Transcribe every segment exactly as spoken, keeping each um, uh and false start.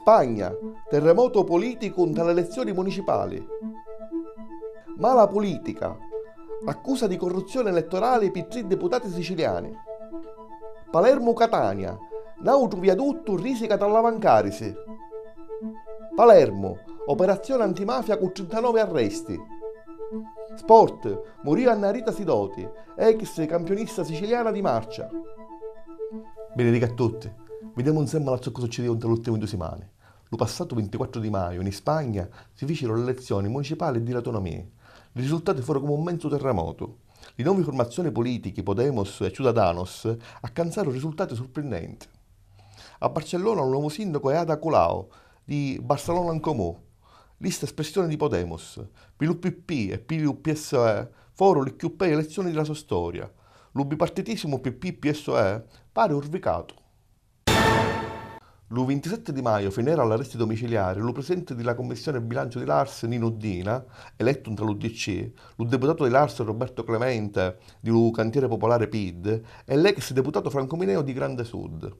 Spagna, terremoto politicu nta l'elezzioni municipali. Mala pulitica, accusa di corruzzioni elettorali pi tri diputati siciliani. Palermu-Catania, n'autru viaduttu risica d'allavancàrisi. Palermu, operazzioni antimafia cu trintanovi arresti. Sport, murìu Annarita Sidoti, ex campiunissa siciliana di marcia. Binidica a tutti, videmu nsèmmula zoccu succidìu nta l'ùttimi dui simani. Lu passatu vintiquattru di maiu, in Spagna, si fìciru l'elezzioni municipali di l'autunumìi. Li risultati fùru comu un menzu terremotu. Li novi furmazzioni pulìtichi Podemos e Ciudadanos accanzaru risultati surprinnenti. A Barcellona lu novu sìnnacu è Ada Colau, di Barcelona en Comú, lista espressioni di Podemos. Pi lu P P e pi lu P S O E fòru li cchiù pei elezzioni di la so storia. Lu bipartitìsimu P P-P S O E pari urvicatu. Lu vintisetti di maiu finera l'arresti domiciliari lu prisenti di la Cummissioni Bilanciu di l'Ars Ninu Dina, elettu ntra l'U D C, lu diputatu di l'Ars Roberto Clemente di lu Cantiere Popolare P I D e l'ex diputatu Franco Mineo di Grande Sud.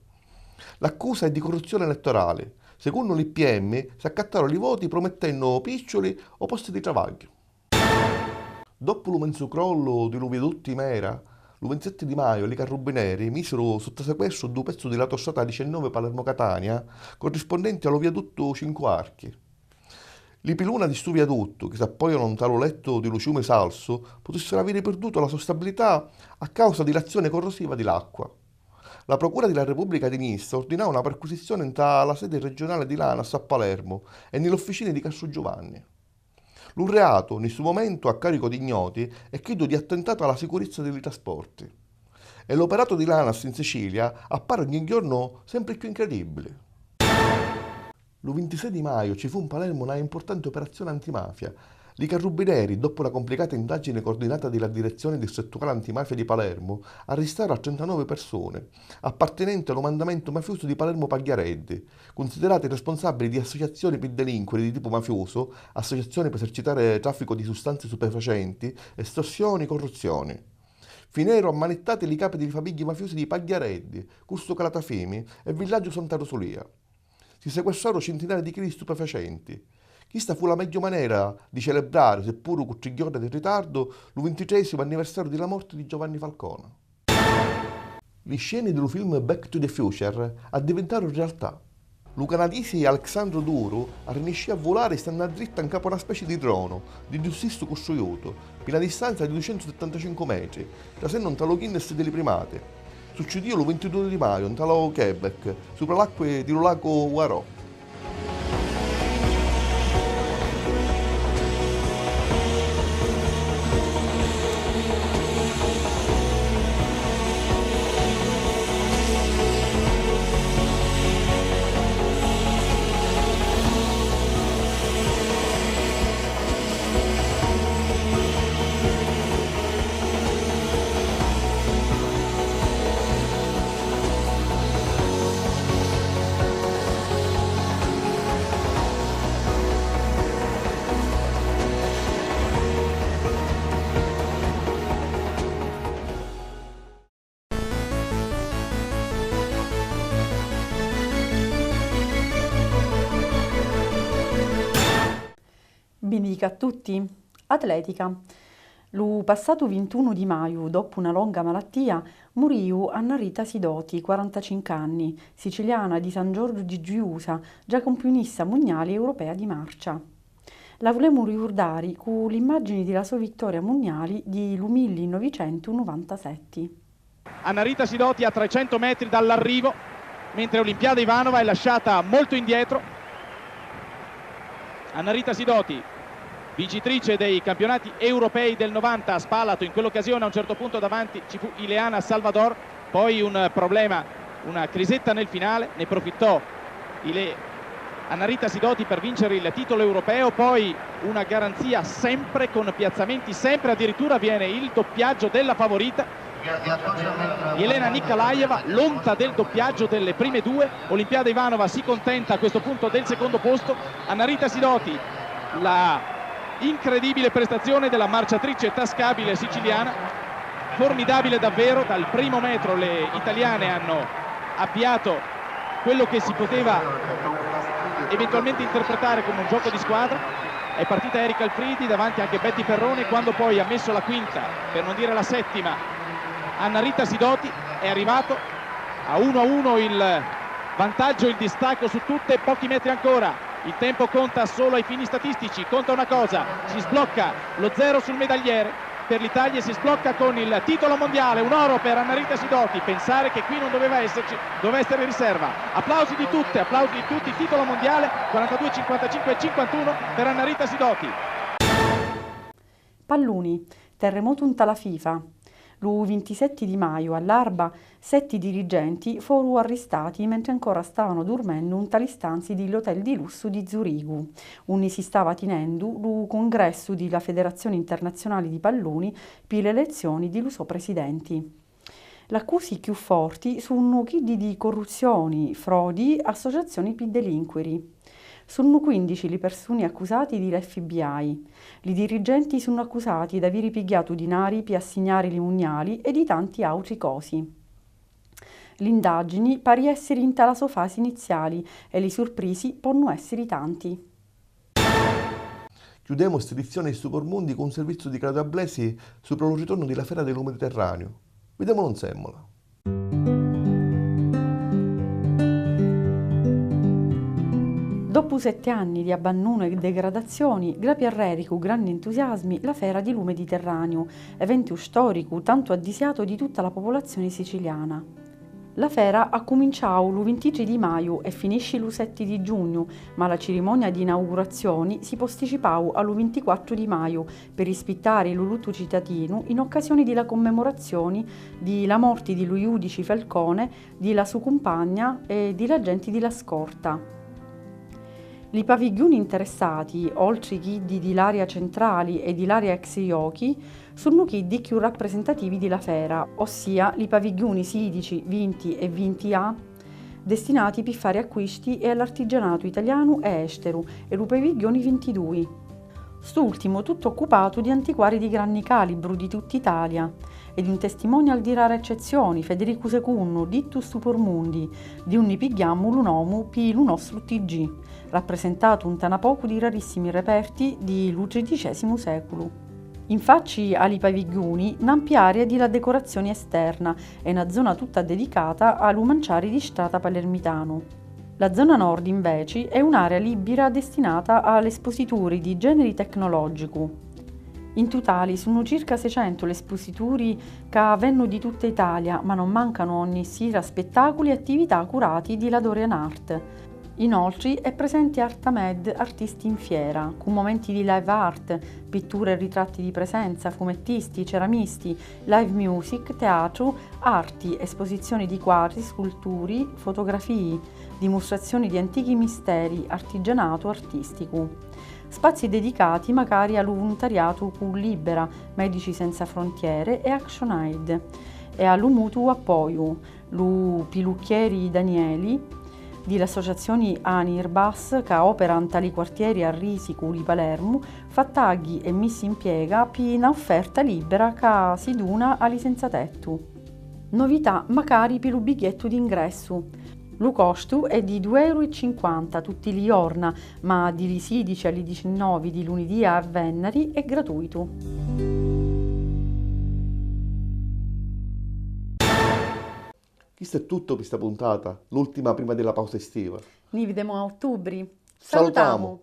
L'accusa è di curruzzioni elettorali. Secunnu l'I P M, s'accattaru li voti prumittennu pìcciuli o posti di travagghiu. Doppu lu menzu crollu di lu viaduttu Imera, lu vintisetti di maiu li carrubbineri mìsiru sutta sequestru ddu pezzu di l'autostrata diciannove Palermo-Catania, currispundenti a lu viaduttu Cincu Archi. Li piluna di stu viaduttu, chi s'appòianu nta lu lettu di lu ciumi Salsu, putìssiru aviri pirdutu la so stabilità a càusa di l'azzioni corrosiva di l'acqua. La Procura di la Repùbblica di Nissa urdinau na perquisizzioni nta la sedi reggiunali di l'ANAS a Palermu e nni l'ufficini di Castru Giuvanni. Lu reatu, nni stu mumentu, a càricu di ignoti, è chiddu di attentatu a la sicurizza di li trasporti. E l'operatu di l'ANAS in Sicilia appari ogni jornu sempri cchiù incredìbbili. Lu vintisei di maiu ci fu 'n Palermu na impurtanti operazzioni antimafia. Li carrubbineri, doppu na cumplicata indàggini cuurdinata di la Direzzioni Distrittuali Antimafia di Palermu, arristaru a trentanovi pirsuni, appartinenti a lu mandamentu mafiusu di Palermu Pagghiareddi, cunsidirati rispunsàbbili di associazzioni pi delinquiri di tipu mafiusu, associazzioni pi esercitari tràfficu di sustanzi stupefacenti, estorsioni, curruzzioni. Fineru ammanittati li capi di li famigghi mafiusi di Pagghiareddi, Cursu Calatafimi e Villaggiu Santa Rusulia. Si sequestraru cintinari di chili stupefacenti. Chista fu la megghiu manera di celebrari, seppuru cu tri jorna di ritardu, lu vintitresimu anniversariu di la morti di Giovanni Falcone. Li sceni di lu film Back to the Future addivintaru realtà. Lu canadisi Alexandru Duru arriniscì a vulari stannu a dritta 'n capu a na speci di dronu, di ddu stissu custruiutu, pi na distanza di duicentusettantacincu metri, trasennu nta lu Guinness di li primati. Succidìu lu vintidui di maiu nta lu Quebec, supra l'acqui di lu lagu Waro. Binidica a tutti. Atletica. Lu passatu vintunu di maiu, doppu na longa malattia, murìu Annarita Sidoti, quarantacincu anni, siciliana di San Giorgiu di Giusa, già campiunissa munniali e europea di marcia. La vulemu ricurdari cu l'immàggini di la so vittoria munniali di lu millinovicentunuvantasetti. Annarita Sidoti a trecento metri dall'arrivo, mentre Olimpiada Ivanova è lasciata molto indietro. Annarita Sidoti, vincitrice dei campionati europei del novanta a Spalato, in quell'occasione a un certo punto davanti ci fu Ileana Salvador, poi un problema, una crisetta nel finale, ne profittò Ile-, Annarita Sidoti per vincere il titolo europeo, poi una garanzia sempre con piazzamenti, sempre addirittura viene il doppiaggio della favorita. Jelena Nikolaeva, l'onta del doppiaggio delle prime due, Olimpiada Ivanova si contenta a questo punto del secondo posto, Annarita Sidoti, la incredibile prestazione della marciatrice tascabile siciliana, formidabile davvero, dal primo metro le italiane hanno avviato quello che si poteva eventualmente interpretare come un gioco di squadra. È partita Erika Alfridi, davanti anche Betty Perrone, quando poi ha messo la quinta, per non dire la settima, Anna Rita Sidoti, è arrivato a uno a uno il vantaggio, il distacco su tutte, pochi metri ancora. Il tempo conta solo ai fini statistici, conta una cosa, si sblocca lo zero sul medagliere per l'Italia, si sblocca con il titolo mondiale, un oro per Anna Rita Sidoti. Pensare che qui non doveva esserci, doveva essere riserva. Applausi di tutte, applausi di tutti, titolo mondiale, quarantadue cinquantacinque cinquantuno per Anna Rita Sidoti. Palluni, terremotu nta la FIFA. Lu vintisetti di maju, all'arba, setti dirigenti foru arristati mentri ancora stavanu durmennu nta li stanzi di l'hotel di lussu di Zurigu, unni si stava tinendu lu cungressu di la Federazioni Internazionali di Palluni pi l'elezzioni di lu so presidenti. L'accusi cchiù forti sunnu chiddi di corruzzioni, frodi, associazzioni pi delinquiri. Sunnu quindici li persuni accusati di l'FBI. Li dirigenti sunnu accusati d'aviri pigghiatu dinari pi assignari li munniali e di tanti àutri cosi. L'indàggini pari èssiri nta la so fasi iniziali e li surprisi ponnu èssiri tanti. Chiudemu st'edizzioni di Supermundi cu un servizziu di Claudia Blesi supra lu ritornu di la Fera di lu Mediterraniu. Videmulu nsemmula. Doppu setti anni di abbannunu e degradazzioni, grapi arreri cu granni ntusiasmi la Fera di lu Mediterraniu, eventu stòricu tantu addisiatu di tutta la populazzioni siciliana. La fera accuminciau lu vintitrì di maju e finisci lu setti di giugnu, ma la cirimonia di inaugurazzioni si posticipau a lu vintiquattru di maju pi rispittari lu luttu citatinu in occasioni di la commemorazzioni di la morti di lu judici Falcone, di la su cumpagna e di la genti di la scorta. Li pavigghiuni interessati, oltri chiddi di l'area centrali e di l'area ex jochi, sunnu chiddi cchiù rapprisentativi di la fera, ossia li pavigghiuni sidici, vinti e vinti A, destinati pi fari acquisti e all'artigianatu italianu e esteru, e lu pavigghiuni vintidui. St'ultimu tuttu occupatu di antiquari di granni calibru di tutt'Italia, e di un testimonial di rara eccezzioni, Federicu secunnu, dittu Supermundi, di unni pigghiammu lu nomu pi lu nostru T G, rapprisentatu nta na pocu di rarissimi reperti di lu tridicesimu seculu. In facci a li pavigghiuni, n'ampia area di la decorazzioni esterna e na zona tutta dedicata a lu manciari di strata palermitanu. La zona nord, inveci, è un'area libbira destinata a l'esposituri di generi tecnologicu. In tutali sunnu circa seicentu l'esposituri ca vennu di tutta Italia, ma non mancanu ogni sira spettaculi e attività curati di la Dorian Art. Inoltri è presenti Artamed Artisti in Fiera, cu momenti di live art, pittura e ritratti di presenza, fumettisti, ceramisti, live music, teatru, arti, esposizioni di quadri, sculturi, fotografii, dimustrazioni di antichi misteri, artigianatu artisticu. Spazi dedicati macari a lu vuluntariatu cu Libera, Medici Senza Frontiere e ActionAid e a lu mutu appoiu, lu pilucchieri Danieli, di l'associazzioni Anirbas ca opera nta li quartieri a risicu di Palermu, fa tagghi e missi in piega pi na ufferta libbera ca si duna a li senzatettu. Novità macari pi lu bigghiettu d'ingressu. Lu costu è di dui euru e cinquanta tutti li jorna, ma di li sidici a li dicinnovi di lunidì a vennari è gratuitu. Chistu è tuttu pi sta puntata, l'ultima prima di la pausa estiva. Ni videmu a ottubri. Salutamu!